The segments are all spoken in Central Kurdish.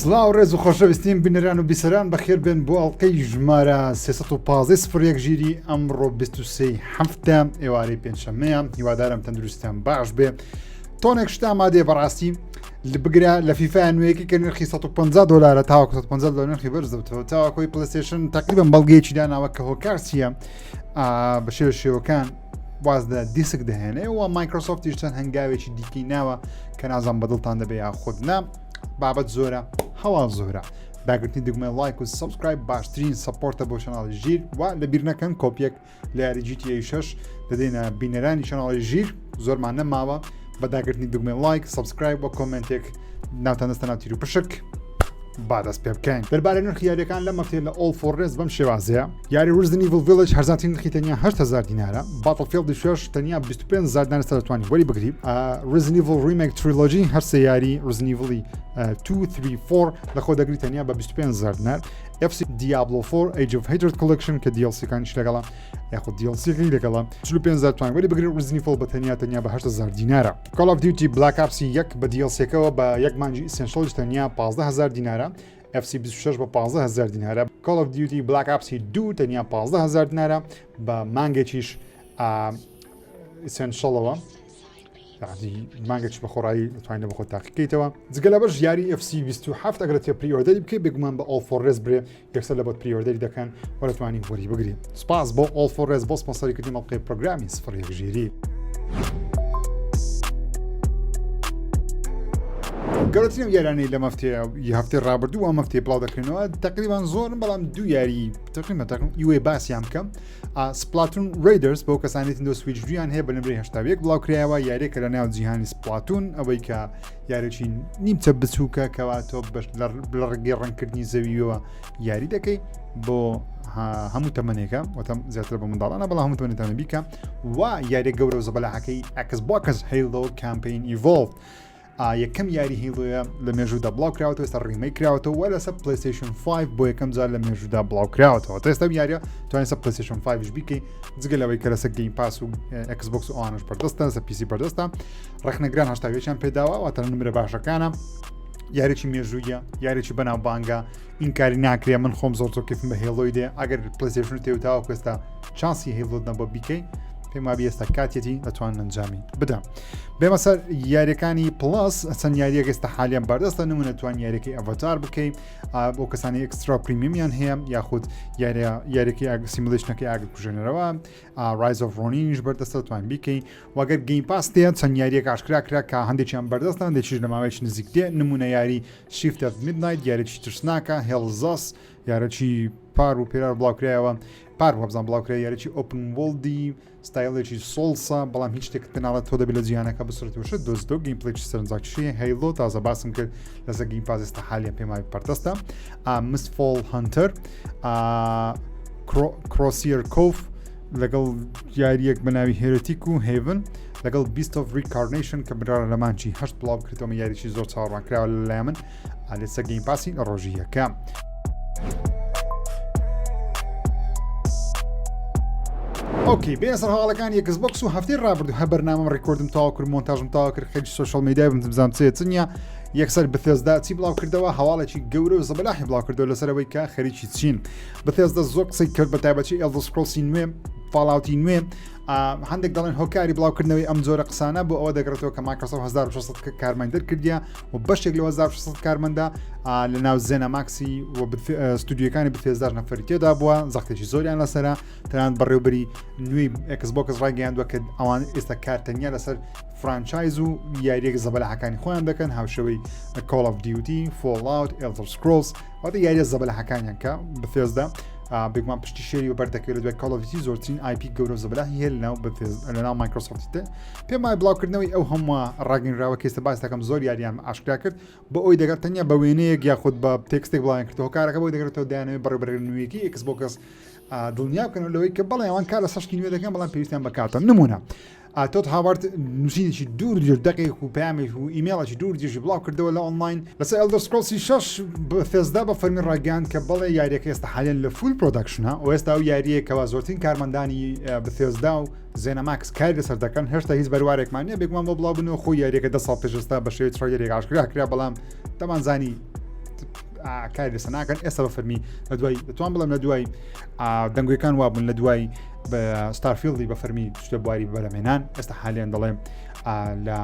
سڵاو ڕێز و خۆشەویستیم بینەران و بیسەران بەخێر بێن بۆ ئەڵلقەی ژمارە 315 سفر یەک ژیری ئەمڕۆ 23 هەفتە ئێوارەی پێنجشەممەیە هیوادارم تەندروستیان باش بێ تۆنێک شتا مادێ بەڕاستی بگرە لە فیفا نوێیەکی کە نرخی 150 دلارە تاوەکو 150 دلار نرخی بەرز دەبێتەوە تاوەکۆی پلەیستەیشن تقریبا بەڵگەیەکی داناوە کە هۆکار چییە بە شێوە شێوەکان واز لە دیسک دەهێنێ و مایکرۆسۆفتیش چەند هەنگاوێکی دیکەی ناوە کە نازان بەدڵتان دەبێ یا خود نا بابەت زۆرە هەواڵ زۆرە داگرتنی دگمە لایک و subscribe باشترین support ە بۆ channel ی ژیر و لەبیر نەکەن کۆپیەک لە یاری GTA 6 دەدەینە بینەرانی channel ی ژیر زۆرمان نەماوە بە داگرتنی دگمە لایک subscribe و comment ێک ناوتان دەستە ناو تیر و پشک با دەست پێ بکەین دەربارەی نرخی یاریەکان لەم هەفتەیە لە ئۆل فۆر ڕێز بەم شێوازەیە یاری Resident Evil Village هەرزانترین نرخی تەنیا 8000 دینارە Battlefield ی شش تەنیا 25000 دینار سەر دەتوانی وەری بگری Resident Evil Remake Trilogy هەر سێ یاری Resident Evil ی 2 3 4 لەخۆ دەگری تەنیا بە 25000 دینار FC Diablo 4 Age of Hatred Collection کە DLC کانیش لەگەڵە یاخود DLC لەگەڵە 45000 توانی وەری بگری Resident Evil بە تەنیا تەنیا بە 8000 دینارە Call of Duty Black Ops ی یەک بە DLC ەکەوە بە یەک مانگی Essential ش تەنیا 15000 دینارە FC 26 بە 15000 دینارە Call of Duty Black Ops ی دوو تەنیا 15000 دینارە بە مانگێکیش Essential ەوە مانگێک بە خۆڕایی توانین بە خۆ تاقیکەیتەوە جگە لە بەش یاری FC 27 ئەگەر تێ pre-order ی بکەی بێگومان بە ئۆل فۆر ڕێز برێ یەکسەر لە بۆت pre-order ی دەکەن و دەتوانی وەری بگری سپاس بۆ ئۆل فۆر ڕێز بۆ سپۆنسەری کردنی مەڵقەی پرۆگرامی سفر یەک ژیری. گەورەترین یارانەی لە مەفتێ هەفتەی ڕابردوو ئەم هەفتەی بڵاو دەکرێنەوە تقریبان زۆرن بەڵام دوو یاری تقریبا تقریبا ئیوەی باسییان بکەم Splatoon Raiders بۆ کەسانی Nintendo Switch دویان هەیە بە نمرەی 81 بڵاو کرایەوە یاریەکە لە ناو جیهانی Splatoon ئەوەی کە یاریی نیمچە بچووکە کەوا تۆ بەش لە ڕێگەی ڕەنگکردنی زەویەوە یاری دەکەی بۆ هەموو تەمەنێکە وتم زیاتر بە منداڵانە بەڵام هەموو تەمەنێتانە بیکە و یاریە گەورە و زەبەلاحەکەی Xbox Halo Campaign Evolved یەکەم یاری Halo یە لە مێژوودا بڵاو کراوەتەوە ئێستا remake کراوەتەوە و لەسەر PlayStation 5 بۆ یەکەم جار لە مێژوودا بڵاو کراوەتەوە تا ئێستا یاریە توانێت سەر PlayStation 5 بیکەی جگە لەوەی کە لەسەر Game Pass و Xbox و ئەوانەش بەردەستە لەسەر PC بەردەستە ڕەخنەگران هەشتاویان پێداوە واتە نمرە باشەکانە یاریی مێژوویە یاریی بەناوبانگە ئینکاری ناکرێ من خۆم زۆر زۆر کەفم بە Halo ی دێ ئەگەر PlayStation تێوتاوە کوێستا چانسی Halo ت نەبوو بیکەی پێم وابی ئێستا کاتێتی دەتوان ئەنجامی بدەم بێمە سەر یاریەکانی Plus چەند یاریەک ئێستا حالیان بەردەستە نمونە توان یاریەکەی Avatar بکەی بۆ کەسانی Extra Premium یان هەیە یاخود یاریەکەی ئاگ simulation ەکەی ئاگر کوژێنەرەوە Rise of Ronin یش بەردەستە توان بیکەی وەگەر Game Pass تێ چەند یاریەک ئاشکرا کرا کە هەندێکیان بەردەستە هەندێکیش لە ماوەیەکی نزیک دێ نمونە یاری Shift at Midnight یاریی ترسناکە Hell's Us یارەکی پار و پێرار بڵاوکرایەوە پار وەبزان بڵاوکرا یاریی open world ی ستایلێکی Souls ە بەڵام هیچ شتێک پێناڵێت تۆ دەبێت لە جیهانەکە بسڕێت و شت دۆزیتەوە gameplay ێکی سەرنجڕاکێشی Halo تازە باسم کرد لەسەر Game Pass ئێستا حالیان پێم وایە بەردەستە Mistfall Hunter Crosshair Cove لەگەڵ یاریەک بە ناوی Heretic و Haven لەگەڵ Beast of Reincarnation کە برارە لە مانگی هەشت بڵاو بکرێتەوە یاریی زۆر چاوەڕوانکراوە لەلای من لەسەر Game Pass ی لە ڕۆژی یەکەم. okay بێ سەر هەواڵەکانی Xbox و هەفتەی ڕابردوو هە بەرنامەم record م تەواو کرد مۆنتاژم تەواو کرد خەریکی social media ی بم بزانم چێ چ نییە یەکسەر Bethesda چی بڵاو کردەوە هەواڵێکی گەورە و زەبەلاحی بڵاو کردەوە لەسەر ئەوەی کە خەریکی چین Bethesda زۆر قسەی کرد بە تایبەتی Elder Scrolls ی نوێ Fallout ی نوێ هەندێک دەڵێن هۆکاری بڵاوکردنەوەی ئەم جۆرە قسانە بۆ ئەوە دەگرێتەوە کە مایکرۆسۆفت 1600 کارمەند دەرکردە و بەشێک لە 1600 کارمەندە لە ناو ZeniMax ی و ستودیوەکانی Bethesda نەفەری تێدا بووە زەختێکی زۆریان لەسرە تەنانەت بەڕێوبەری نوێی Xbox ڕایگەیاندووە کە ئەوان ئێستا کار تەنیا لەسەر franchise و یاریەک زەبەلاحەکانی خۆیان دەکەن هاوشێوەی Call of Duty Fallout Elder Scrolls واتە یاریە زەبەلاحەکانیان کە Bethesda بێگومان پشتی شێری و بەردەکەوێت لە دوای Call of Duty زۆرترین IP گەورە و زەبەلاحی هەیە لەناو لەناو مایکرۆسۆفتی تێ پێم وایە بڵاوکردنەوەی ئەو هەمووە ڕاگەنراوە کە ئێستا باس دەکەم زۆر یاریان ئاشکرا کرد بۆ ئەوی دەگەر تەنیا بە وێنەیەک یاخود بە text ێک بڵاویان کردەوە هۆکارەکە بۆی دەگەرێتەوە دەیانەوێت بەڕێوبەرە نوێیەکەی Xbox دڵنیا بکەنەوە لەوەی کە بەڵێ ئەوان کار لەسەر شتی نوێ دەکەن بەڵام پێویستیان بە کاتە نمونە تۆد هاوارد نووسینێکی دوور درێژ دەقێک و پەیامێک و ئیمێڵێکی دوور درێژی بڵاو کردەوە لە ئۆنلاین لەسەر Elder Scrolls ی شەش Bethesda بە فەرمی ڕاگەیاند کە بەڵێ یاریەکە ئێستا حالیان لە full production ە و ئێستا ئەو یاریەیە کەوا زۆرترین کارمەندانی Bethesda و ZeniMax کاری لەسەر دەکەن هێشتا هیچ بەروارێکمان نییە بێگومان بۆ بڵاو بنەوە خۆی یاریەکە دە ساڵ پێش ئێستا بە شێوەی trailer ێک ئاشکرا کرا بەڵام دەمانزانی. کاری لەسەر ناکەن ئێستا بە فەرمی لە دوای دەتوان بڵێم لە دوای دەنگەکان وابوون لە دوای بە Starfield ی بە فەرمی شتە بواری بەرەمێنان ئێستا حالیان دەڵێم لە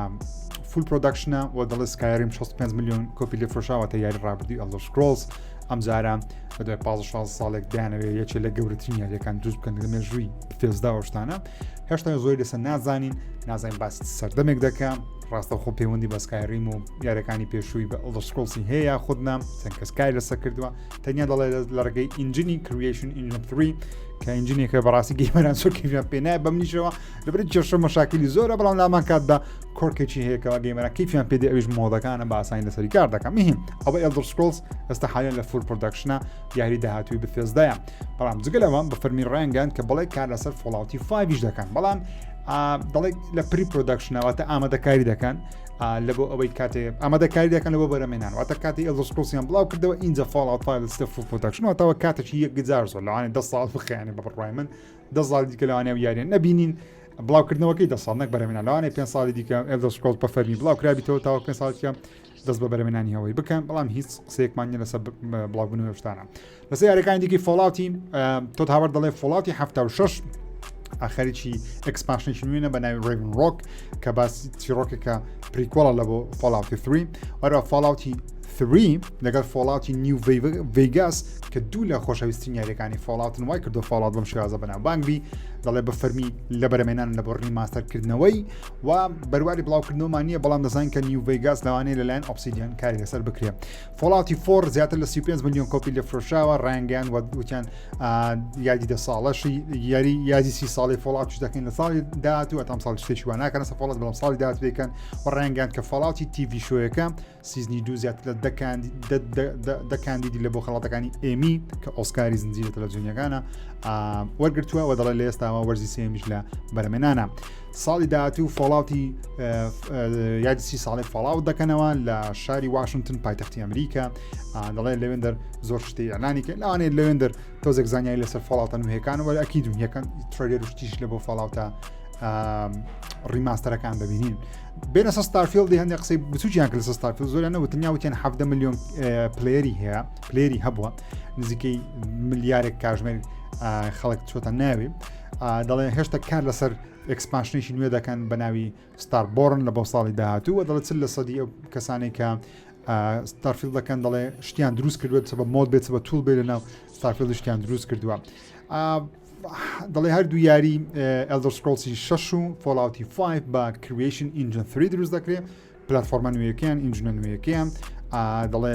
full production ە و دەڵێ Skyrim 65 میلیۆن کۆپی لێ فرۆشاوەتە یاری ڕابردووی Elder Scrolls ئەمجارە بە دوای 15 ساڵێک دانەوێت یەکێ لە گەورەترین یاریەکان دروست بکەن لە مێژووی Bethesda شتانە هێشتا زۆری لەسەر نازانین نازانین باس سەردەمێک دەکە ڕاستەوخۆ پەیوەندی بە Skyrim و یاریەکانی پێشووی بە Elder Scrolls ی هەیە یاخود نا چەند کەس کاری لەسەر کردووە تەنیا دەڵێ لە ڕێگەی engine ی Creation Engine 3 کە engine ێکە بەڕاستی gamer ان زۆر کەیفیان پێ نایە بەمنیشەوە لەبەر کێشە مەشاکلی زۆرە بەڵام لامان کاتدا quirk ێکی هەیە کەوا gamer ان کەیفیان پێ دێ ئەویش mod ەکانە بە ئاسانی لەسەری کار دەکەم مهم ئەوە Elder Scrolls ئێستا حالیان لە full production ە یاری داهاتووی Bethesda یە بەڵام جگە لەوە بە فەرمی ڕایانگەیاند کە بەڵێ کار لەسەر Fallout ی 5 دەکەن بەڵام دەڵێت لە pre production ەوەتە ئامادەکاری دەکەن لە بۆ ئەوەی کاتێ ئامادەکاری دەکەن لە بۆ بەرەمێنان واتە کاتی Elder Scrolls یان بڵاو کردەوە ئینجا Fallout 5 لە full production واتەوە کاتێکی یەکجار زۆر لەوانێ 10 ساڵ بخیانێ بە بڕوای من 10 ساڵ دیکە لەوانەیە یاریان نەبینین بڵاوکردنەوەکەی 10 ساڵ نەک بەرەمێنان لەوانەیە 5 ساڵی دیکە Elder Scrolls بە فەرمی بڵاو کرابیتەوە تاوە 5 ساڵ دیکە دەست بە بەرەمێنانی هەوەی بکەن بەڵام هیچ قسەیەکمان نیە لەسەر بڵاوبوونەوە شتانە لەسەر یاریەکانی دیکەی Fallout ی Todd Howard دەڵێ Fallout ی 76 ئاخەریکی expansion ێکی نوێنە بە ناوی Raven Rock کە باس چیڕۆکێکە prequel ە لە بۆ Fallout ی 3 وەرە Fallout ی 3 لەگەڵ Fallout ی New Vegas کە دوو لە خۆشەویسترین یاریەکانی Fallout ن وای کردو Fallout بەم شێوازە بەناوبانگ بی دەڵێ بە فەرمی لە بەرەمێنان لە بۆ remaster کردنەوەی و بەرواری بڵاوکردنەوەمان نییە بەڵام دەزانین کە New Vegas لەوانەیە لەلایەن Obsidian کاری لەسەر بکرێت Fallout ی four زیاتر لە 35 میلیۆن کۆپی لێ فرۆشراوە ڕایانگەیان و وتیان یادی دە ساڵەشی یاری یادی سی ساڵی Fallout ش دەکەین لە ساڵی داهاتوو ئەتام ساڵ شتێکی وا ناکەن سە Fallout بەڵام ساڵی داهاتوو دەیکەن و ڕایانگەیان کە Fallout ی TV show یەکە season ی دوو زیاتر لە دە کاندیدی لە بۆ خەڵاتەکانی Emmy کە ئۆسکاری زنجیرە تەلەڤزیۆنیەکانە وەرگرتووە و دەڵێ لە ئێستاوە وەرزی سێمیش لە بەرەمێنانە. ساڵی داهاتوو Fallout ی یادی سی ساڵی Fallout دەکەنەوە لە شاری واشنگتن پایتەختی ئەمریکا دەڵێ لەوێندەر زۆر شتی ئەلانی کە لەوانەیە لەوێندەر تۆزێک زانیاری لەسەر Fallout ە نوێیەکان وەر ئەکی دنیەکان trailer شتیش لە بۆ Fallout ە remaster ەکان دەبینین بێنە سە Starfield ی هەندێک قسەی بچووکیان کرد لەسەر Starfield زۆریان نەوت تەنیا وتیان 17 میلیۆن player ی هەیە player ی هەبووە نزیکەی ملیارێک کاژمێر خەڵک چۆتە ناوی دەڵێ هێشتا کار لەسەر expansion ێکی نوێ دەکەن بە ناوی Starborn لە بۆ ساڵی داهاتوو و دەڵێت لە سەدی ئەو کەسانێک کە Starfield دەکەن دەڵێ شتیان دروست کردووە چ بە mod بێت چ بە tool بێت لە ناو Starfield شتیان دروست کردووە. دەڵێ هەردوو یاری Elder Scrolls ی 6 و Fallout ی 5 بە Creation Engine 3 دروست دەکرێت پلتفۆرمە نوێیەکەیان engine ە نوێیەکەیان دەڵێ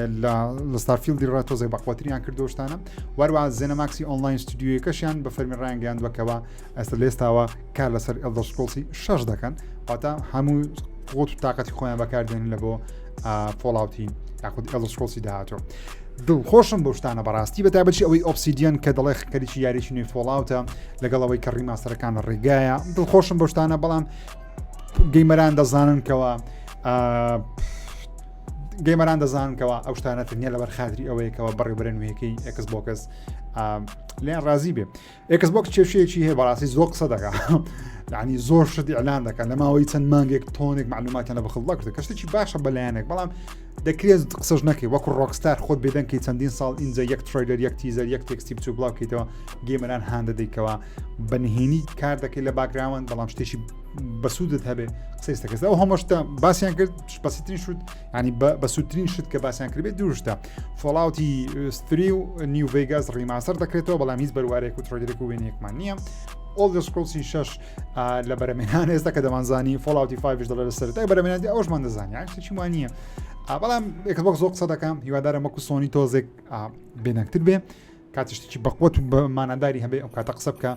لە Starfield ی ڕا تۆزێک بەقوەتریان کردو شتانە وەروە ZeniMax ی Online ستودیوەکەشیان بە فەرمی ڕایانگەیاندووەکەوە ئێستا لێستاوە کار لەسەر Elder Scrolls ی شەش دەکەن واتە هەموو قوت و تااقەتی خۆیان بەکاردێن لە بۆ Fallout ی یاخود Elder Scrolls ی داهاتوو دڵخۆشم بۆ شتانە بەڕاستی بە تایبەتی ئەوەی Obsidian کە دەڵێ خەریکی یاریی نوێی Fallout ە لەگەڵ ئەوەی کە remaster ەکان لە ڕێگایە دڵخۆشم بۆ شتانە بەڵام gamer ان دەزانن کەەوە gamer ان دەزانن کەەوە ئەو شتانە تەنیا لەبەر خاتری ئەوەیەکەوە بەڕێبەرە نوێیەکەی Xbox لێیان ڕازی بێ Xbox کێشەیەکی هەیە بەڕاستی زۆر قسە دەکا یعنی زۆر شت ئیعلان دەکەن لە ماوەی چەند مانگێک تۆنێک معلوماتیان لە بەخڵ کرد کە شتێکی باشە بەلایەنێک بەڵام دەکرێت قسەش نەکەی وەکو Rockstar خۆت بێدەنکی چەندین ساڵ ئینجا یەک trailer یەک teaser یەک تێکستی بچوو بڵاو کەیتەوە gamer ان هاندەدەیکەوە بە نهێنی کار دەکەی لە background بەڵام شتێکی بەسوودت هەبێ قسەی کەس ئەو هەموو شتە باسییان کرد بەسیترین شت ینی بەسوودترین شت کە باسییان کردێت دووشتە Fallout ی three و New Vegas remaster دەکرێتەوە بەڵام هیچ بەروارێک و trailer ێک و وێنەیەکمان نییە Elder Scrolls ی شەش لە بەرەمێنان ئێستا کە دەمانزانی Fallout ی 5 دەڵێ لە سەرەتای بەرەمێنانی ئەوشمان دەزانانی یان شتێکی نییە بەڵام Xbox زۆر قسە دەکەم هیوادارم وەکو سۆنی تۆزێک بێنەکتر بێ کاتی شتێکی بەقوت و بە ماناداری هەبێ ئەو کاتە قسە بکە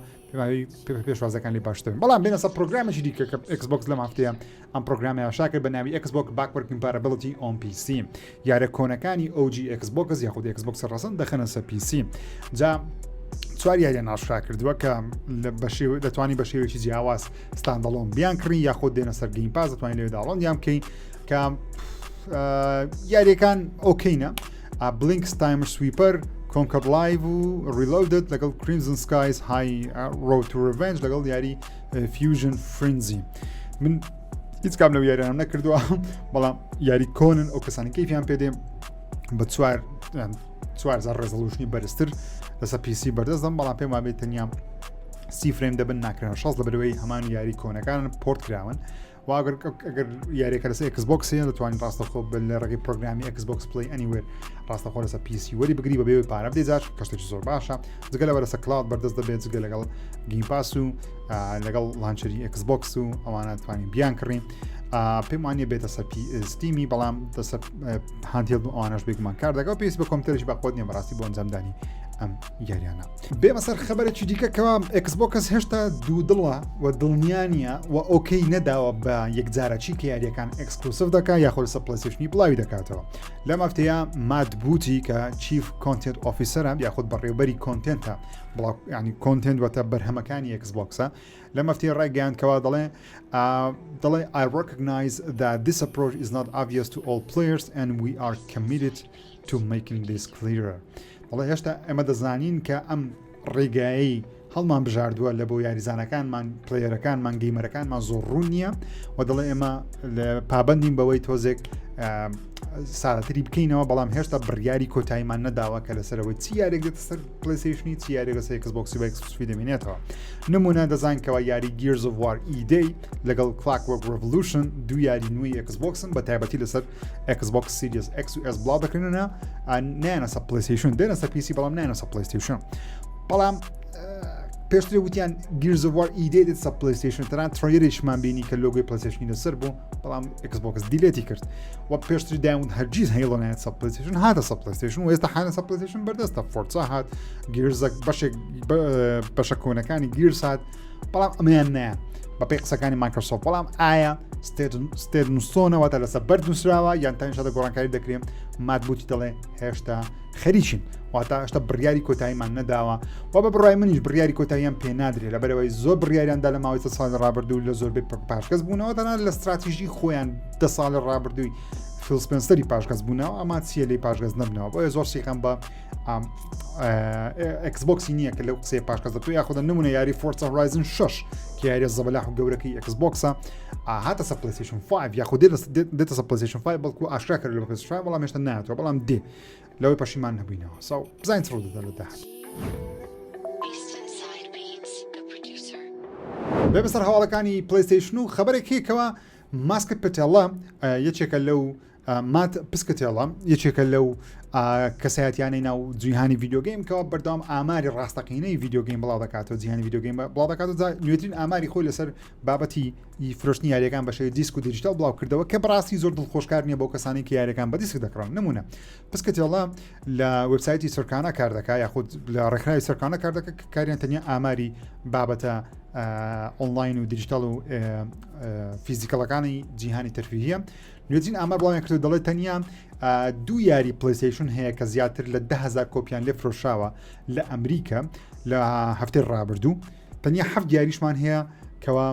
پێشوازەکان لێ باشتر بەڵام بێنە سەر پرۆگرامێکی دیکە کە Xbox لەم هەفتەیە ئەم پرۆگرامی ئاشا کرد بە ناوی Xbox Backward Compatibility on PC یارە کۆنەکانی OG Xbox یاخود Xbox ڕەسەن دەخەنە سەر PC جا چوار یاریان ئاشکرا کردووە کە دەتوانی بە شێوەیەکی جیاواز standalone بیان کڕی یاخود دێنە سەر Game Pass دەتوانین لەوێ download یان بکەین کە یاریەکان okay نە Blinx Time Sweeper Conker Live و Reloaded لەگەڵ Crimson Skies High Road to Revenge لەگەڵ یاری Fusion Frenzy من هیچ کام لەو یاریانم نەکردووە بەڵام یاری کۆنن ئەو کەسانی کەیفیان پێدێ بە چوار. 4000 resolution ی بەرزتر لەسەر PC بەردەست دەم بەڵام پێم وابێت تەنیا سی frame دەبن ناکرێن 60 لەبەرەوەی هەمان یاری کۆنەکان port کراون واگەر ئەگەر یاریەکە لەسەر Xbox هەیە دەتوانین ڕاستەخۆ بە لە ڕێگەی پرۆگرامی Xbox Play Anywhere ڕاستەخۆ لەسەر PC وەری بگری بە بێ پارە بدەیت جاش کەشتێکی زۆر باشە جگە لەوە لەسەر cloud بەردەست دەبێت جگە لەگەڵ Game Pass و لەگەڵ launcher ی Xbox و ئەوانە توانین بیان کڕین پێم وانە بێتە سەر Steam ی بەڵام دەسەر handheld و ئەوانەش بێگومان کار دەکەەوە پێویست بە کۆمپیوتەرێکی بەقوت نییە بەڕاستی بۆ ئەنجامدانی ئەم یاریانە. بێمە سەر خەبەرێکی دیکە کەوا Xbox هێشتا دوودڵە و دڵنیا نییە و okay نەداوە بە یەکجارەکی کە یاریەکان exclusive دەکا یاخۆ لەسەر PlayStation ی بڵاوی دەکاتەوە لەم هەفتەیە Matt Booty کە chief content officer ە یاخود بەڕێوبەری content ە بڵاو ینی content واتە بەرهەمەکانی Xbox ە لەم هەفتەیە ڕایگەیاند کەوا دەڵێ دەڵێ I recognize that this approach is not obvious to all players and we are committed to making this clearer. دەڵێ هێشتا ئێمە دەزانین کە ئەم ڕێگایەی هەڵمان بژاردووە لە بۆ یاریزانەکانمان player ەکانمان gamer ەکانمان زۆر ڕوون نییە و دەڵێ ئێمە پابندین بەوەی تۆزێک سارەتری بکەینەوە بەڵام هێشتا بڕیاری کۆتاییمان نەداوە کە لەسەرەوەی چی یارێک دێتە سەر PlayStation ی چی یارێک لەسەر Xbox ی بە exclusive ی دەمێنێتەوە نمونە دەزان کەەوە یاری Gears of War E-Day لەگەڵ Clockwork Revolution دوو یاری نوێی Xbox ن بە تایبەتی لەسەر Xbox Series X و S بڵاو دەکرێنەوە نایەنە سەر PlayStation دێنە سەر PC بەڵام نایەنە سەر PlayStation بەڵام پێشتر وتیان Gears of War E-Day دێت سەر PlayStation تەنان trailer یشمان بینی کە لۆگۆی PlayStation ی لەسەر بوو بەڵام Xbox delete ی کرد و پێشتر داون هەرگیز Halo نایەت سەر PlayStation هاتە سەر PlayStation و ئێستا حانە سەر PlayStation بەردەستە Forza هات Gears ە بەشێک بەشە کۆنەکانی Gears هات بەڵام ئەمەیان نایە بەپێی قسەکانی Microsoft بەڵام ئایا set in stone ەوە تا لەسەر بەرد نووسراوە یان تاینشا دە گۆڕانکاری دەکرێن Matt Booty دەڵێ هێشتا خەریکین واتە هێشتا بڕیاری کۆتاییمان نەداوە و بە بڕای منیش بڕیاری کۆتاییان پێ نادرێت لەبەرەوەی زۆر بڕیاریاندا لە ماوەی ساڵی ڕابردوو لە زۆربەی پاشگەز بوونەوە تەنانەت لە استراتیژی خۆیان دە ساڵی ڕابردووی Phil Spencer ی پاشگەز بوونەوە ئەما چییە لی پاشگەز نەبنەوە بۆیە زۆر سیخەم بە Xbox ی نییە کە لەو قسەی پاشگەز دەبێت یاخودە نمونە یاری Forza Horizon 6 کە یاریە زەبەلاح و گەورەکەی Xbox ە هاتە سە PlayStation 5 یاخود دێتە سە PlayStation 5 بەڵکو ئاشکرا کرد لە PlayStation 5 بەڵام هێشتا ناتوە بەڵام دێ لەوەی پەشیمان نەبووینەوە so بزانین چ ڕوودەدات لە داهات. بێ بەسەر هەواڵەکانی PlayStation و خبرێک هەیەکەوە ماسکە پتێڵە یەکێکە لەو Matt Piscatella یەکێکە لەو کەسایەتیانەی ناو جیهانی video game کەەوە بەردەوام ئاماری ڕاستەقینەی video game بڵاو دەکاتەوە جیهانی video game بڵاو دەکاتەوە نوێترین ئاماری خۆی لەسەر بابەتی فرۆشتنی یاریەکان بە شێوەی دیسک و دیجیتال بڵاو کردەوە کە بەڕاستی زۆر دڵخۆشکار نییە بۆ کەسانی کە یاریەکان بە دیسک دەکڕن نمونە Piscatella لە وبسایتی Circana کار دەکا یاخود لە ڕێکخراوی Circana کار دەکە کە کاریان تەنیا ئاماری بابەتە ئۆنلاین و دیجیتال و physical ەکانی جیهانی تەرفیهیە نوێترین ئامار بڵاویان کردو دەڵێت تەنیا دوو یاری PlayStation هەیە کە زیاتر لە 10هزار کۆپیان لێ فرۆشراوە لە ئەمریکا لە هەفتەی ڕابردوو تەنیا هەفت یاریشمان هەیە کەوا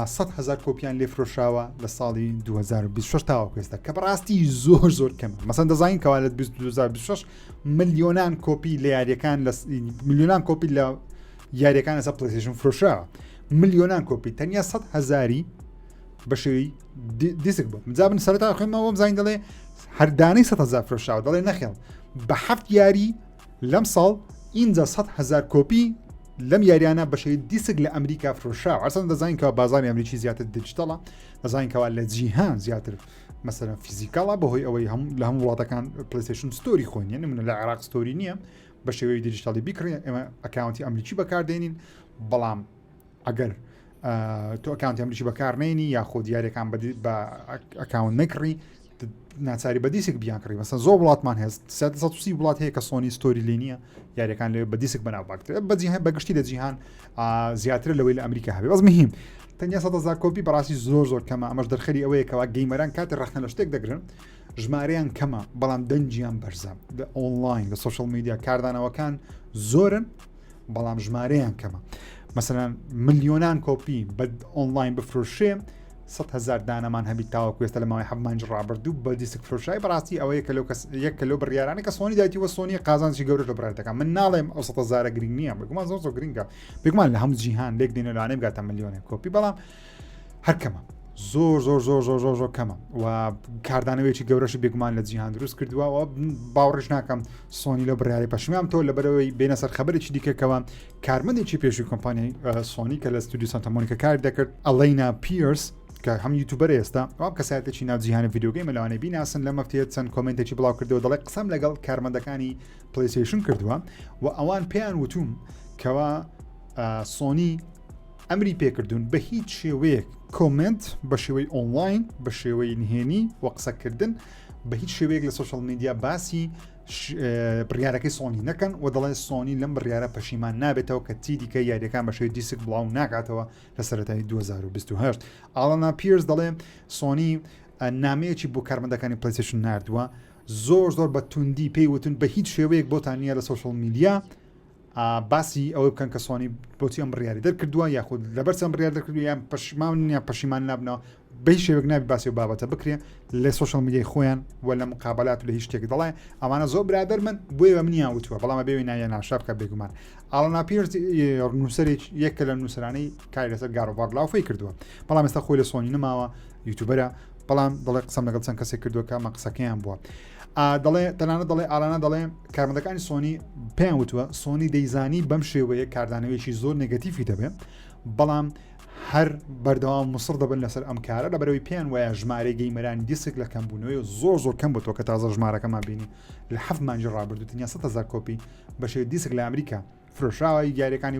100 هزار کۆپیان لێ فرۆشراوە لە ساڵی 2026 تاوەکو ئێستا کە بەڕاستی زۆر زۆر کەمە مەسەن دەزانین کەوا لە 2026 ملیۆنان کۆپی لە یاریەکان لە ملیۆنان کۆپی لە یاریەکان لەسەر PlayStation فرۆشراوە ملیۆنان کۆپی تەنیا 100 هزاری بە شێوەی دیسک بوو جا من سەرەتا خوێنمەوە بۆم زانین دەڵێ هەردانەی 100 هزار فرۆشراوە دەڵێ نەخێڵ بە هەفت یاری لەم ساڵ ئینجا 100 هزار کۆپی لەم یاریانە بە شێوەی دیسک لە ئەمریکا فرۆشراوە ئەرسەن دەزانین کەوا بازاری ئەمریکی زیاتر digital ە دەزانین کەوا لە جیهان زیاتر مەسەرەن physical ە بەهۆی ئەوەی هەم لە هەموو وڵاتەکان PlayStation store ی خۆی نیە نمونە لە عێراق store ی نییە بە شێوەی دیجیتالی بیکڕین ئێمە account ی ئەمریکی بەکاردێنین بەڵام ئەگەر تۆ account ی ئەمریکی بەکارنێنی یاخود یاریەکان بە account نەکڕی ناچاری بە دیسک بیان کڕی مەسەن زۆر وڵاتمان هەیە 330 وڵات هەیە کە Sony store ی لێ نییە یاریەکان لێ بە دیسک بەناو باکتر بە جیهان بەگشتی لە جیهان زیاتر لەوەی لە ئەمریکا هەبێ بەس مهم تەنیا 100 کۆپی بەڕاستی زۆر زۆر کەمە ئەمەش دەرخەری ئەوەیە کەوا gamer ان کاتێ ڕەخنە لە شتێک دەگرن ژمارەیان کەمە بەڵام دەنگیان بەرزە لە ئۆنلاین لە social media کاردانەوەکان زۆرن بەڵام ژمارەیان کەمە مەسەلەن ملیۆنان کۆپی بە ئۆنلاین بفرۆشێ هزار دانەمان هەبی تاوەکو ئێستا لە ماوەی حەفت مانگی ڕابردوو بە دیسک فرۆشای بەڕاستی ئەوەیە کە لەو کەس یەک کە لەو بڕیارانە کە سۆنی دایتی وە سۆنی قازانجی گەورەش لە بڕیار دەکات من ناڵێم ئەو سەد هەزارە گرنگ نییە بێگومان زۆر زۆر گرنگە بێگومان لە هەموو جیهان لێک دێنە لەوانەیە بگاتە ملیۆنێک کۆپی بەڵام هەر کەمە. زۆر زۆر زۆر زۆر زۆر زۆر کەمە و کاردانەوەیەکی گەورەشی بێگومان لە جیهان دروست کردووە و باوەڕش ناکەم سۆنی لە بڕیاری پەشیمان تۆ لەبەرەوەی بێنە سەر خبرێکی دیکەکەوە کارمەندێکی پێشوی کۆمپانیای سۆنی کە لە ستودیو سانتا مۆنیکا کار دەکرد ئەڵینا پیرس کە هەم YouTuber ئێستا وام کەسایەتێکی ناو جیهانی video game لەوانەیە بیناسن لەم هەفتەیە چەند comment ێکی بڵاو کردەوە دەڵێ قسەم لەگەڵ کارمەندەکانی پلیسیشن کردووە و ئەوان پێیان وتوم کەوا سۆنی ئەمری پێکردوون بە هیچ شێوەیەک comment بە شێوەی ئۆنلاین بە شێوەی نهێنی و قسەکردن بە هیچ شێوەیەک لە social media باسی بڕیارەکەی سۆنی نەکەن و دەڵێن سۆنی لەم بڕیارە پەشیمان نابێتەوە کە چی دیکە یاریەکان بە شێوەی دیسک بڵاو ناکاتەوە لە سەرەتای 2028. ئاڵانا پیرس دەڵێ سۆنی نامەیەکی بۆ کارمەندەکانی پلیسیشن نردووە زۆر زۆر بە توندی پێی وتن بە هیچ شێوەیەک بۆتان نییە لە social media باسی ئەوە بکەن کە سۆنی بۆچی ئەم بڕیاری دەرکردووە یاخود لەبەر چەند بڕیار دەکردو یان پەشیمان یان پەشیمان نابنەوە بە هیچ شێوەک نابی باسی و بابەتە بکرێ لە social media ی خۆیان و لە مقابلات و لە هیچ شتێک دەڵێ ئەمانە زۆر برادەر من بۆیە منیان وتووە بەڵام بێوی نایە ناشا بکە بێگومان ئاڵنا پیرس نووسەرێک یەکە لە نووسرانەی کاری لەسەر God of War لاوفەی کردووە بەڵام ئێستا خۆی لە سۆنی نەماوە YouTuber ە بەڵام دەڵێ قسەم لەگەڵ چەند کەسێک کردووە کە ئەمە قسەکەیان بووە دەڵێ تەنانەت دەڵێ ئالانا دەڵێ کارمەندەکانی سۆنی پێیان وتووە سۆنی دەیزانی بەم شێوەیە کاردانەوەیەکی زۆر negative ی دەبێت بەڵام هەر بەردەوام مصر دەبن لەسەر ئەم کارە لە بەرەوەی پێیان وایە ژمارەی gamer انی دیسک لە کەمبوونەوەی زۆر زۆر کەم بۆتەوە کە تازە ژمارەکەمان بینی لە هەفت مانگی ڕابردوو تەنیا 100,000 کۆپی بە شێوەی دیسک لە ئەمریکا فرۆشراوە یاریەکانی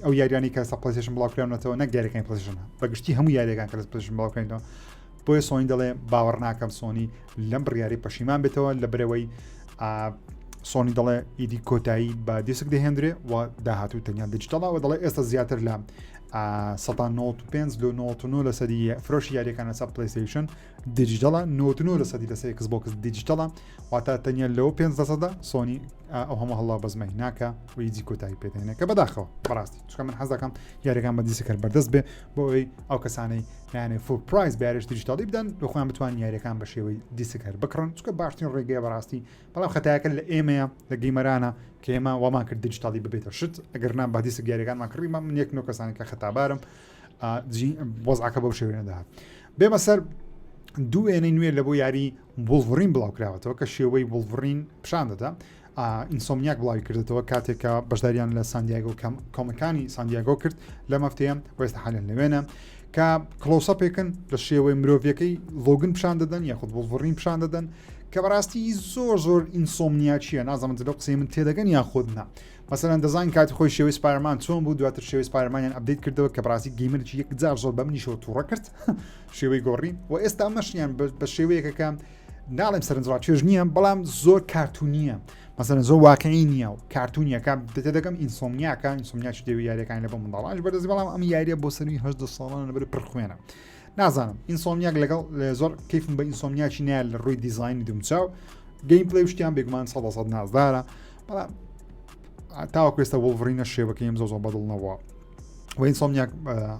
ئەو یاریانی کە سە پلیسشن بڵاوکراونەتەوە نەک یاریەکانی پلیسشن بەگشتی هەموو یاریەکان کە لە پلیسشن بڵاوکرێنەوە بۆیە سۆنی دەڵێ باوەڕ ناکەم سۆنی لەم بڕیاری پەشیمان بێتەوە لە برەوەی سۆنی دەڵێ ئیدی کۆتایی بە دیسک دەهێنرێ و داهاتوو تەنیا digital ەوە دەڵێ ئێستا زیاتر لە 95 لۆ 99 لە سەدی فرۆشی یاریەکان لەسەر پلیسیشن digital ە 99 لە سەدی لەسەر ئێکس بۆکس digital ە واتە تەنیا لەوە 5 لەسەدا سۆنی ئەو هەموو هەڵا بەزمەی ناکە و ئیدی کۆتایی پێدێنێ کە بەداخەوە بەڕاستی چونکە من حەز دەکەم یاریەکان بە دیسک هەر بەردەست بێ بۆ ئەوەی ئەو کەسانەی یانێ full price بە یاریش digital ی بدەن بۆ خۆیان بتوان یاریەکان بە شێوەی دیسک هەر بکڕن چونکە باشترین ڕێگەیە بەڕاستی بەڵام خەتایەکە لە ئێمەیە لە gamer انە کە ئێمە وامان کرد digital ی ببێتە شت ئەگەر نا بە دیسک یاریەکانمان کڕی من یەک نۆ کەسانی کە خەتابارم وەزعەکە بەو شێوەیە نەدەهات بێمە سەر دوو وێنەی نوێ لە بۆ یاری وڵڤرین بڵاوکراوەتەوە کە شێوەی وڵڤرین پیشان دەدا ئینسۆمنیاک بڵاوی کردێتەوە کاتێک کە بەشداریان لە ساندیاگۆ کۆمەکانی ساندیاگۆ کرد لە مەفتەیە وێستە حالێن لەوێنە کە close-up ێکن لە شێوەی مرۆڤەکەی لۆگن پیشان دەدەن یاخود وڵڤرین پیشان دەدەن کە بەڕاستی زۆر زۆر ئینسۆمنیاچیە نازانم لەو قسەی من تێدەگەن یان خۆت نا مەسەلەن دەزانین کاتی خۆی شێوەی سپایرمان چۆن بوو دواتر شێوەی سپایرمانیان update کردەوە کە بەڕاستی gamer ێکی یەکجار زۆر بە منیشەوە تووڕە کرد شێوەی گۆڕی و ئێستا ئەمەشیان بە شێوەیەکەکە ناڵێم سەرنجڕاکێش نییە بەڵام زۆر کارتونیە مەسەلەن زۆر واقعی نییە و کارتونیەکە دەتێ دەکەم ئینسۆمنیاکە ئینسۆمنیاش دەوی یاریەکان لە بۆ منداڵانش بەردەست بەڵام ئەم یاریە بۆ سەروی 18 ساڵان لەبەر پڕخوێنە نازانم ئینسۆمنیاک لەگەڵ زۆر کەیفم بە ئینسۆمنیاکی نایە لە ڕووی دیزاینی دومچاو gameplay شتیان بێگومان 100 نازدارە بەڵام تاوەکو ئێستا وڵڤرینە شێوەکەیم زۆ زۆر بەدڵ نەبووە و ئینسۆمنیاک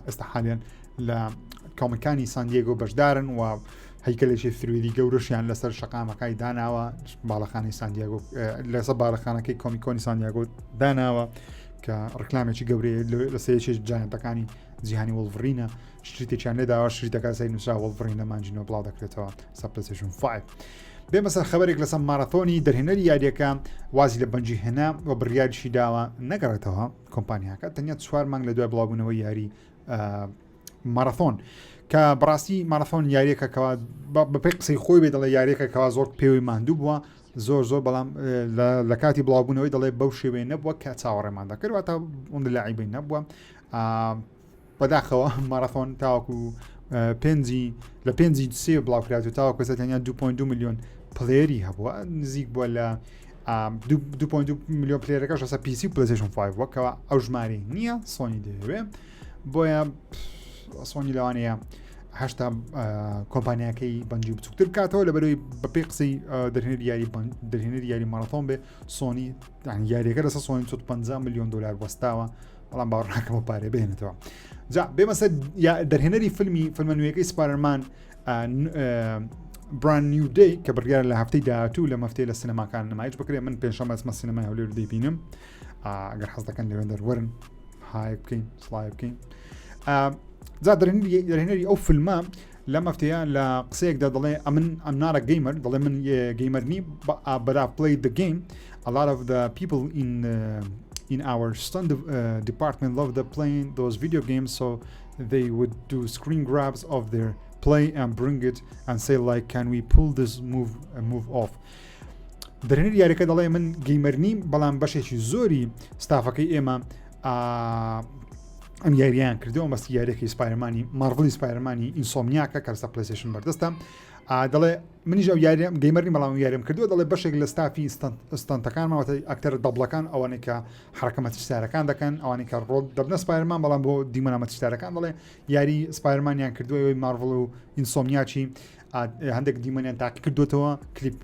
ئێستا حالیان لە کۆمەکانی ساندیێگۆ بەشدارن و هەیکەلێکی 3D گەورەشیان لەسەر شەقامەکەی داناوە باڵەخانی ساندیاگۆ لەسەر باڵەخانەکەی کۆمیکۆنی ساندیاگۆ داناوە کە ڕکلامێکی گەورەیە لە سەیەکی giant ەکانی جیهانی وڵڤرینە شتێکیان لێداوە شتەکە سەی نووسرا وڵڤرین لە مانجینەوە بڵاو دەکرێتەوە سە پلەیستەیشن 5 بێمە سەر خبرێک لەسەر ماراثۆنی دەرهێنەری یاریەکە وازی لە بەنجی هێنا و بڕیاریشی داوە نەگەڕێتەوە کۆمپانیاکە تەنیا چوار مانگ لە دوای بڵاوبوونەوەی یاری ماراثۆن کە بەڕاستی ماراثۆن یاریەکە کەوا بەپێی قسەی خۆی بێ دەڵێ یاریەکە کەوا زۆر پێوەی ماندوو بووە زۆر زۆر بەڵام لە کاتی بڵاوبوونەوەی دەڵێ بەو شێوەیە نەبووە کە چاوەڕێمان دەکرد واتە ئەوەندە لاعیبەی نەبووە بەداخەوە ماراثۆن تاوەکو پێنجی لە پێنجی سێ بڵاوکرات و تاوەکو ئێستا تەنیا 2.2 میلیۆن player ی هەبووە نزیک بووە لە 2.2 میلیۆن player ەکەش لەسەر PC و پلیستەیشن 5 وەکەوە ئەو ژمارەی نییە سۆنی دەیەوێ بۆیە سۆنی لەوانەیە هەشتا کۆمپانیاکەی بەنجی بچووکتر بکاتەوە لە بەرەوەی بەپێی قسەی دەرهێنەر یاری دەرهێنەر یاری ماراثۆن بێ سۆنی یاریەکە لەسەر سۆنی 50 میلیۆن دلار وەستاوە بەڵام باوەڕ ناکەمەوە پارێ بهێنێتەوە جا بێمە سەر دەرهێنەری فیلمی فیلمە نوێیەکەی سپایدەرمان Brand New Day کە بڕیار لە هەفتەی داهاتوو لە مەفتەی لە سینەماکان نمایش بکرێت من پێنجشەممە ئەچمە سینەمای هەولێر دەیبینم ئەگەر حەز دەکەن لەوێن دەروەرن های بکەین سڵای بکەین. جا دەرهێنەری ئەو فیلمە لەم هەفتەیە لە قسەیەکدا دەڵێ ئەمن I'm not a gamer دەڵێ من gamer نی but I played the game a lot of the people in uh, in our stunt uh, department love the playing those video games so they would do screen grabs of their play and bring it and say like can we pull this move uh, move off دەرهێنەری یاریەکە دەڵێ من gamer نیم بەڵام بەشێکی زۆری ستافەکەی ئێمە ئەم یارییان کردەوە مەستی یاریەکەی سپایرمانی مارڤڵی سپایرمانی ئینسۆمنیاکە کە لەسەر پلەیستەیشن بەردەستە دەڵێ منیش ئەو یاریەم gamer نیم بەڵام یاریم کردووە دەڵێ بەشێک لە ستافی stunt ەکان ماوەتە ئەکتەرە double ەکان ئەوانەی کە حرەکە مەترسیدارەکان دەکەن ئەوانەی کە ڕۆڵ دەبنە سپایرمان بەڵام بۆ دیمەنە مەترسیدارەکان دەڵێ یاری سپایرمانیان کردووە ئەوەی مارڤڵ و ئینسۆمنیاچی هەندێک دیمەنیان تاقی کردوێتەوە کلیپ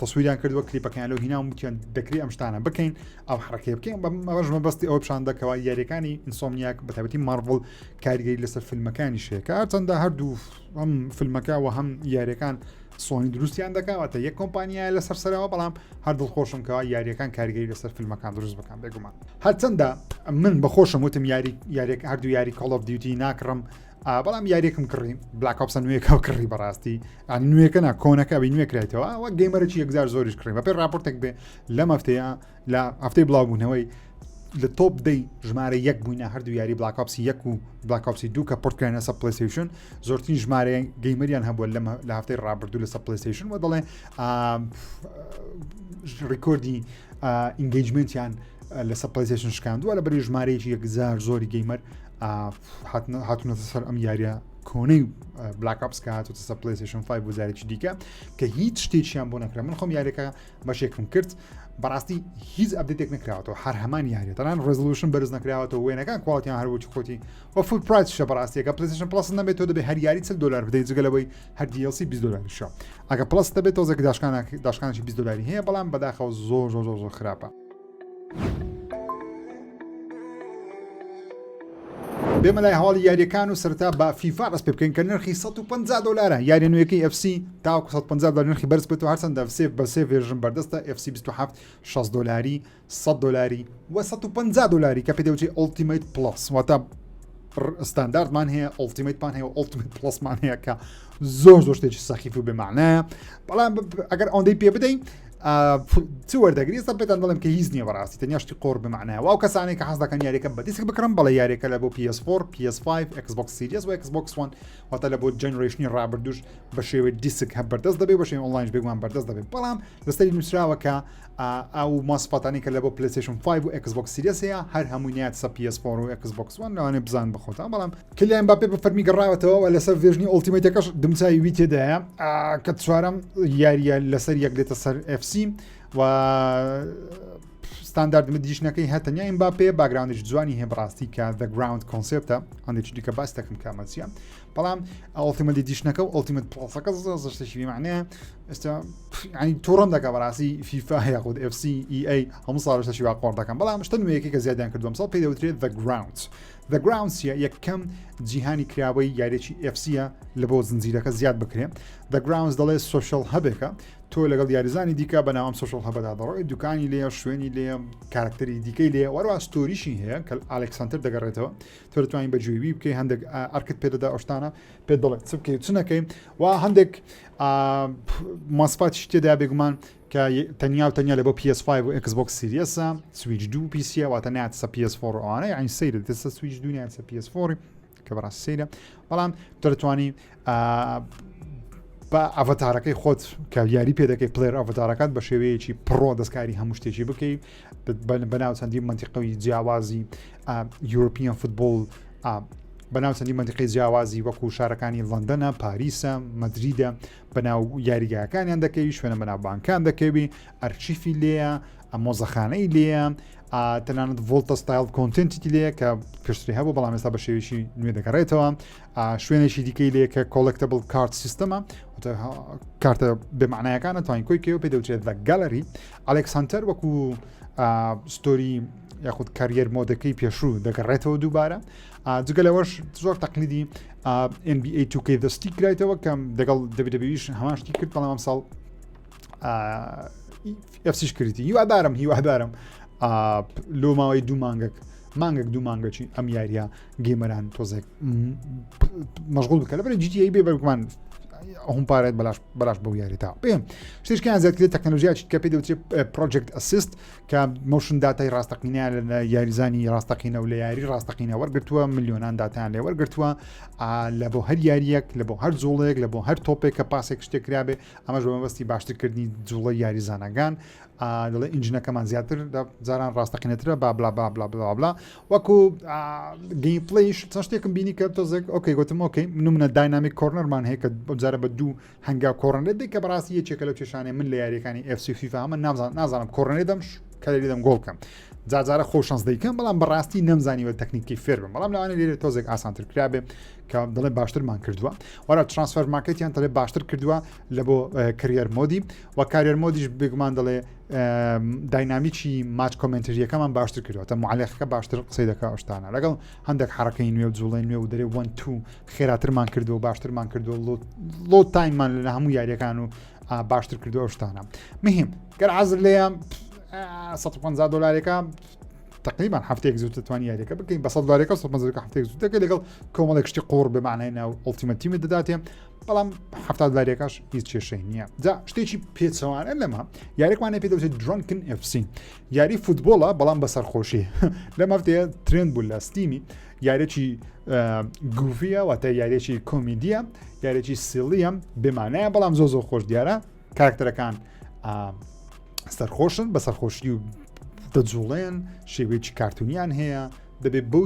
تەسویریان کردووە کلیپەکەیان لەو هینا وتیان دەکری ئەم شتانە بکەین ئەو حرەکەی بکەین بەمەش مەبەستی ئەوە پیشان دەکەوە یاریەکانی ئینسۆمنیاک بە تایبەتی مارڤڵ کاریگەری لەسەر فیلمەکانی شەیە کە هەرچەندە هەردوو ئەم فیلمەکە و هەم یاریەکان سۆنی دروستیان دەکاواتە یەک کۆمپانیای لەسەر سەرەوە بەڵام هەر دڵخۆشم کەوا یاریەکان کاریگەری لەسەر فیلمەکان دروست بکەن بێگومان هەرچەندە من بەخۆشم وتم یاری یاریەک هەردوو یاری Call of Duty ناکڕم بەڵام یاریەکم کڕی Black Ops ە نوێیەکە کڕی بەڕاستی نوێەکە نا کۆنەکە بی نوێ کرایتەوە وە gamer ێکی یەکجار زۆریش کڕی بە پێی راپۆرتێک بێ لەم هەفتەیە لە هەفتەی بڵاوبوونەوەی لە top دەی ژمارە یەک بووینە هەردوو یاری Black Ops ی یەک و Black Ops ی دوو کە port کرانە سە پلیستیشن زۆرترین ژمارە gamer یان هەبووە لەم لە هەفتەی ڕابردوو لەسە پلیستیشن و دەڵێ record ی engagement یان لەسە پلیستیشن شکاندووە لە بەری ژمارەیەکی یەکجار زۆری gamer هاتوونەتە سەر ئەم یاریە کۆنەی Black Ops کە هاتوتە سەر پلیستیشن 5 بۆ جارێکی دیکە کە هیچ شتێکیان بۆ نەکرا من خۆم یاریەکە بەشێکم کرد بەڕاستی هیچ update ێک نکراوەتەوە هەر هەمان یاریە تەنان resolution بەرز نکراوەتەوە وێنەکان quality یان هەروەکی خۆتی و full price شە بەڕاستیەکە پلیستیشن Plus نەبێت تۆ دەبێت هەر یاری 40 دلار بدەیت جگە لەوەی هەر DLC 20 دلاریشە ئەگە Plus دەبێت تۆزێک داشکانە داشکانێکی 20 دلاری هەیە بەڵام بەداخەوە زۆر زۆر زۆر زۆر خراپە بێمە لای هەواڵی یاریەکان و سەرتا بە فیفا دەست پێ بکەین کە نرخی 150 دلارە یاریە نوێیەکەی FC تاوەکو 150 دلار نرخی بەرز بێت و هەرچەندە سێ بە سێ version بەردەستە FC 27 60 دلاری 100 دلاری و 150 دلاری کە پێ دەوترێت Ultimate Plus واتە ستانداردمان هەیە Ultimate مان هەیە و Ultimate Plus مان هەیە کە زۆر زۆر شتێکی سەخیف و بێمانایە بەڵام ئەگەر ئەوەندەی پێ بدەین چ وەردەگری ئێستا پێتان دەڵێم کە هیچ نییە بەڕاستی تەنیا شتی قۆڕ بمانایە و ئەو کەسانەی کە حەز دەکەن یاریەکە بە دیسک بکڕن بەڵێ یاریەکە لە بۆ PS4 PS5 Xbox Series و Xbox One واتە لە بۆ generation ی ڕابردوش بە شێوەی دیسک هەر بەردەست دەبێت بە شێوەی ئۆنلاینش بێگومان بەردەست دەبێت بەڵام لەسەری نووسراوە کە ئەو ماسفاتانی کە لە بۆ PlayStation 5 و Xbox Series هەیە هەر هەمووی ناتسە PS4 و Xbox One لەوانەیە بزان بخۆتان بەڵام کلیان مباپێ بە فەرمی گەڕاوەتەوە و لەسەر version ی Ultimate ەکەش دمچوی وی تێدایە کە چوارەم یاریە لەسەر یەک دێتە سەر FC و Standard Edition ەکەی هەر تەنیا ئیمباپێ background یش جوانی هەیە بەڕاستی کە The Ground concept ە هەندێکی دیکە باس دەکەم کامە چییە بەڵام Ultimate Edition ەکە و Ultimate Plus ەکە زۆر زۆر شتێکی بێمانەیە ئێستا ینی تووڕم دەکە بەڕاستی فیفا یاخود FC EA هەموو ساڵ شتێکی وا قۆڕ دەکەم بەڵام شتە نوێیەکە کە زیادیان کردووە ساڵ پێی دەوترێت The Grounds The Grounds چیە؟ یەکەم جیهانی کراوەی یاریی FC ە لە بۆ زنجیرەکە زیاد بکرێ The Grounds دەڵێ social hub ێکە تۆ لەگەڵ یاریزانی دیکە بە ناوم social hub ەدا دەڕۆی دوکانی لێ شوێنی لێ کارکتەری دیکەی لێ وەروە story شی هەیە کە ئالکسانتر دەگەڕێتەوە تۆ دەتوانین بە جوێوی بکەی هەندێک ئەرکت پێدەدا ئەوشتانە پێ دەڵێت چ بکەیت چ نەکەی و هەندێک ماسفاتیش تێدا بێگومان کە تەنیا و تەنیا لە بۆ PS5 و Xbox Series ە سویچ دوو PC واتە ناتسە PS4 ئەوانە یعنی سەیرە دەسە سویچ دوو ناتسە PS4 کە بەڕاست سەیرە بەڵام تۆ دەتوانی بە ئەڤەتارەکەی خۆت کە یاری پێ دەکەی player avatar ەکات بە شێوەیەکی pro دەستکاری هەموو شتێکی بکەیت بەناو چەندی منتیقەوی جیاوازی European football بەناو چەندی منتیقی جیاوازی وەکو شارەکانی لەندەنە پاریسە مەدریدە بەناو یاریگاکانیان دەکەوی شوێنە بەناوبانکان دەکەوی ئەرشیفی لێیە مۆزەخانەی لێیە تەنانەت vault style content ی لێیە کە پێشتری هەبوو بەڵام ئێستا بە شێوەیەکی نوێ دەگەڕێتەوە شوێنێکی دیکەی لێ کە collectible card system ە کارتە بێمانایەکانە توانین کۆی کەەوە پێ دەوترێت The Gallery ئەلێکس هەنتەر وەکو story یاخود career mode ەکەی پێشوو دەگەڕێتەوە دووبارە جگە لەوەش زۆر تەقلیدی NBA 2K The Stick کرایتەوە کە دەگەڵ WWE ش هەمان شتی کرد بەڵام ئەمساڵ FC ش کردی هیوادارم هیوادارم لۆ ماوەی دوو مانگەک. مانگێک دوو مانگەچی ئەم یاریە gamer ان تۆزێک مەشغول بکە لەبەر GTA بێ بەگومان هەم پارێت بەلاش بەلاش بەو یاری تا پێم شتێکیان زیاد کرد تەکنەلۆژیا کە پێ دەوترێت Project Assist کە motion داتای ڕاستەقینە لە یاریزانی ڕاستەقینە و لە یاری ڕاستەقینە وەرگتووە ملیۆنان داتیان لێ وەرگتووە لە بۆ هەر یاریەک لە بۆ هەر جوڵەیەک لە بۆ هەر تۆپێک کە پاسێک شتێک کرابێ ئەمەش بە مەبەستی باشترکردنی جوڵەی یاریزانەکان دەڵێ engine ەکەمان زیاتر لە جاران ڕاستەقینەترە با بلا با بلا بلا بلا وەکو gameplay ش چەند شتێکم بینی کە تۆزێک okay گوتم okay نمونە dynamic corner مان هەیە کە بەجارە بە دوو هەنگاو corner دەی کە بەڕاستی یەکێکە لەو کێشانەی من لە یاریەکانی FC فیفا من نازان نازانم corner دەم کە لێ دەم گۆڵ بکەم جاجارە خۆ شانس دەیکەم بەڵام بەڕاستی نەمزانیوە تەکنیکی فێر بم بەڵام لەوانە لێرە تۆزێک ئاسانتر کرابێ کە دەڵێ باشترمان کردووە وەرە transfer market یان دەڵێ باشتر کردووە لە بۆ career mode ی و career mode یش بێگومان دەڵێ dynamic ی match commentary ەکەمان باشتر کردووە تە معلێخەکە باشتر قسەی دەکا ئەو شتانە لەگەڵ هەندێک حرەکەی نوێ و جوڵەی نوێ و دەرێ one two خێراترمان کردو و باشترمان کردو load time مان لە هەموو یاریەکان و باشتر کردو ئەو شتانە مهم گەر عزر لێیان 150 دلارێکە تقریبا هەفتەیەک زوو دەتوانانی یاریەکە بکەین بە 100 دلارێکە 150 هەفتەیەک زوو دەکەی لەگەڵ کۆمەڵێک شتی قۆڕ بە معنای ناو Ultimate Team ت دەداتێ بەڵام هەفتا دلارێکەش هیچ کێشەی نییە جا شتێکی پێچەوانە لەمە یاریێکمانە پێ دەوتێت Drunken FC یاری فوتبۆڵە بەڵام بە سەرخۆشی لەم هەفتەیە trend بوو لە Steam ی یاریێکی goofy یە واتە یاریێکی کۆمیدیە یاریێکی silly یە بێمانایە بەڵام زۆ زۆر خۆش دیارە کارکتەرەکان سەرخۆشن بە سەرخۆشی و دەجوڵێن شێوەیەکی کارتونیان هەیە دەبێت بەو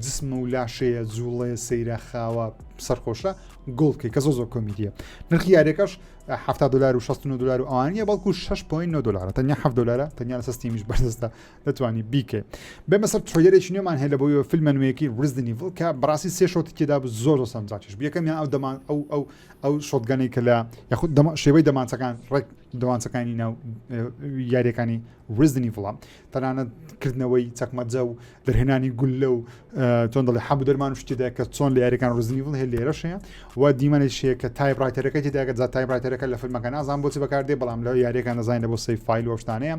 جسمە و لاشەیە جوڵێ سەیرە خاوە سەرخۆشە گۆڵکەی کە زۆ زۆر کۆمیدیە نرخی یاریەکەش 70 دلار و 69 دلار و ئەوانە بەڵکو 6.9 دلارە تەنیا 7 دلارە تەنیا لە Steam یش بەردەستە دەتوانی بیکەی بێمە سەر trailer ێکی نوێمان هەیە لە بۆی فیلمە نوێیەکەی Resident Evil کە بەڕاستی سێ shot ی تێدا بوو زۆر زۆر سەرنجڕاکێش بوو یەکەمیان ئەو دەمان ئەو ئەو ئەو shotgun ەی کە لە یاخود دەما شێوەی دەمانچەکان ڕێک دەوانچەکانی ناو یاریەکانی Resident Evil ە تەنانەت کردنەوەی چەکمەجە و دەرهێنانی گوللە و چۆن دەڵێ حەب و دەرمان و شتی کە چۆن لە یاریەکان Resident Evil هەیە لێرەش هەیە و دیمەنێک هەیە کە typewriter ەکە تێدا کە جا typewriter ەکە لە فیلمەکە نازانم بۆچی بەکاردێ بەڵام لە یاریەکان دەزانین لە بۆ save file و شتانەیە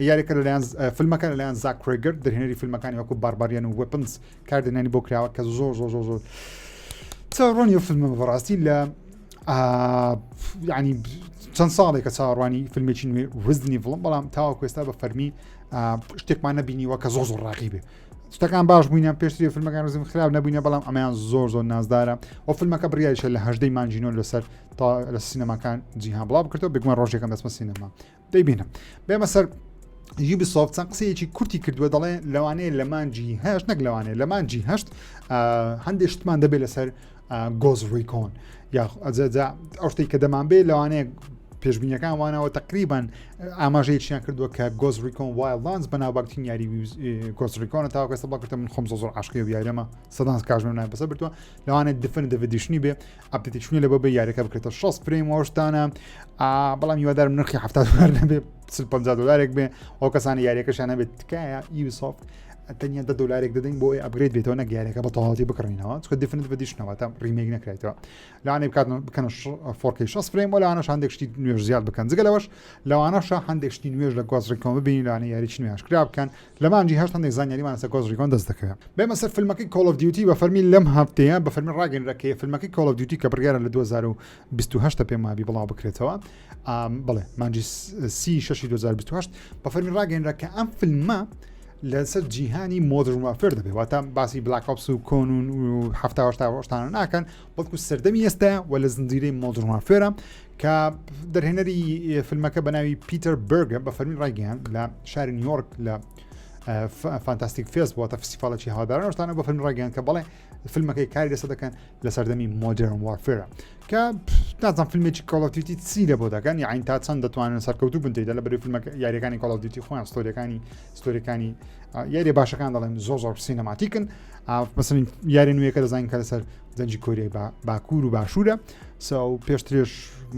یاریەکە لەلایەن فیلمەکە لەلایەن زاک کرێگەر دەرهێنەری فیلمەکانی وەکو Barbarian و Weapons کاردێنانی بۆ کراوە کە زۆر زۆر زۆر زۆر چاوەڕوانی ئەو فیلمە بەڕاستی لە ینی چەند ساڵێکە چاوەڕوانی فیلمێکی نوێ Resident Evil م بەڵام تاوەکو ئێستا بە فەرمی شتێکمان نەبینیوە کە زۆر زۆر ڕاقی بێ شتەکان باش بووینە پێشتری فیلمەکان ڕزم خراپ نەبووینە بەڵام ئەمەیان زۆر زۆر نازدارە و فیلمەکە بڕیاریشە لە هەژدەی مانجینۆ لەسەر تا لە سینەماکان جیهان بڵاو بکردەوە بگومان ڕۆژێکم دەستمە سینەما دەیبینم بێمە سەر Ubisoft چەند قسەیەکی کورتی کردووە دەڵێ لەوانەیە لە مانجی هەشت نەک لەوانەیە لە مانجی هەشت هەندێک شتمان دەبێت لەسەر Ghost Recon یا ئەو شتێک کە دەمان بێ لەوانەیە پێشبینەکان وانەوە تقریبان ئاماژەیەکیان کردووە کە Ghost Recon Wildlands بەناوبانگترین یاری Ghost Recon ە تاوەکو ئێستا بەڵکردە من خۆم زۆر زۆر عاشقی و یاریەمە سەدان کاژمێر نای بەسەر بردووە لەوانەیە definitive edition ی بێ update ی چونی لە بۆ بێ یاریەکە بکرێتە 60 frame وەشتانە بەڵام هیوادارم نرخی 70 دلار نەبێ 50 دلارێک بێ ئەو کەسانی یاریەکەشان نەبێت تکایە Ubisoft تەنیا دە دلارێک دەدەین بۆ upgrade بێتەوە نەک یاریەکە بە تەواوەتی بکڕینەوە چونکە definitive edition ەوە تا remake نەکرایتەوە لەوانەیە بکات بکەنە 4K 60 frame و لەوانەش هەندێک شتی نوێژ زیاد بکەن جگە لەوەش لەوانەشە هەندێک شتی نوێژ لە Ghost Recon ببینی لەوانە یاریی نوێ ئاشکرا بکەن لە مانگی هەشت هەندێک زانیاریمان لەسەر Ghost Recon دەست دەکەوێت. بێمە سەر فیلمەکەی Call of Duty بە فەرمی لەم هەفتەیە بە فەرمی ڕاگەنرا کە فیلمەکەی Call of Duty کە بڕیارە لە 2028 پێم وابی بڵاو بکرێتەوە بڵێ مانگی سی شەشی 2028 بە فەرمی ڕاگەنرا کە ئەم فیلمە لەسەر جیهانی Modern Warfare دەبێت واتە باسی Black Ops و کۆن و هەفتا شتانە ناکەن بەڵکو سەردەمی ئێستا و لە زنجیرەی Modern Warfare ە کە دەرهێنەری فیلمەکە بە ناوی پیتەر بەرگە بە فەرمی ڕایگەیان لە شاری نیویۆرک لە Fantastic Fest بووەتە فستیفاڵێکی هەواداران شتانە بە فیلم ڕایگەیان کە بەڵێ فیلمەکەی کاری لەسەر دەکەن لە سەردەمی Modern Warfare ە کە نازان فیلمێکی Call of Duty چی لە بۆ دەکەن یاعین تا چەند دەتوانن سەرکەوتوو بن تێدا لە بەری فیلمەکە یاریەکانی Call of Duty خۆیان story ەکانی story ەکانی یاری باشەکان دەڵێن زۆر زۆر cinematic ن. مەسەن یاری نوێیەکە دەزانین کە لەسەر جەنگی کۆریای باکوور و باشوورە so پێشترێش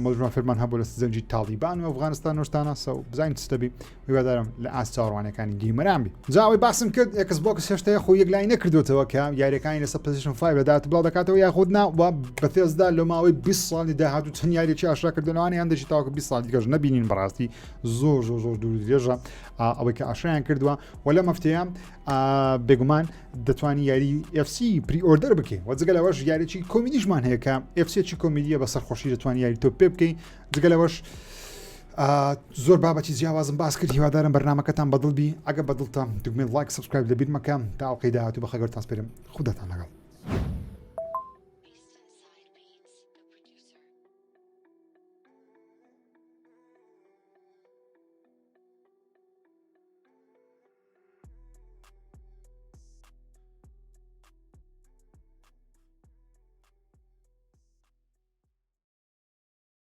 Modern Warfare مان هەبوو لە جەنگی تاڵیبان و ئەفغانستان نوشتانە so بزانین چ دەبی هیوادارم لە ئاست چاوەڕوانەکانی gamer ان بی جا ئەوەی باسم کرد Xbox هێشتا خۆ یەکلای نەکردوێتەوە کە یاریەکانی لەسەر PlayStation 5 لە داهات بڵاو دەکاتەوە یاخود نا و Bethesda لە ماوەی 20 ساڵی داهاتوو چەند یاریێکی ئاشکرا کردنەوەوانی هەندێکی تاوەکو 20 ساڵ دیکەش نەبینین بەڕاستی زۆر زۆر زۆر دوور درێژە ئەوەی کە ئاشکرایان کردووە و لەم هەفتەیە بێگومان دەتوانی یاری FC pre-order بکەین و جگە لەوەش یاریی کۆمیدیشمان هەیە کە FC ی کۆمیدیە بە سەرخۆشی دەتوانانی یاری تۆ پێ بکەین جگە لەوەش زۆر بابەتی جیاوازم باس کرد هیوادارم بەرنمەکەتان بەدڵ بی ئەگە بەدڵتە دوگمێت like subscribe لەبیر مەکە تا ئەڵقەی داهاتوو بە خەگەرتان سپێرم خوداتان لەگەڵ.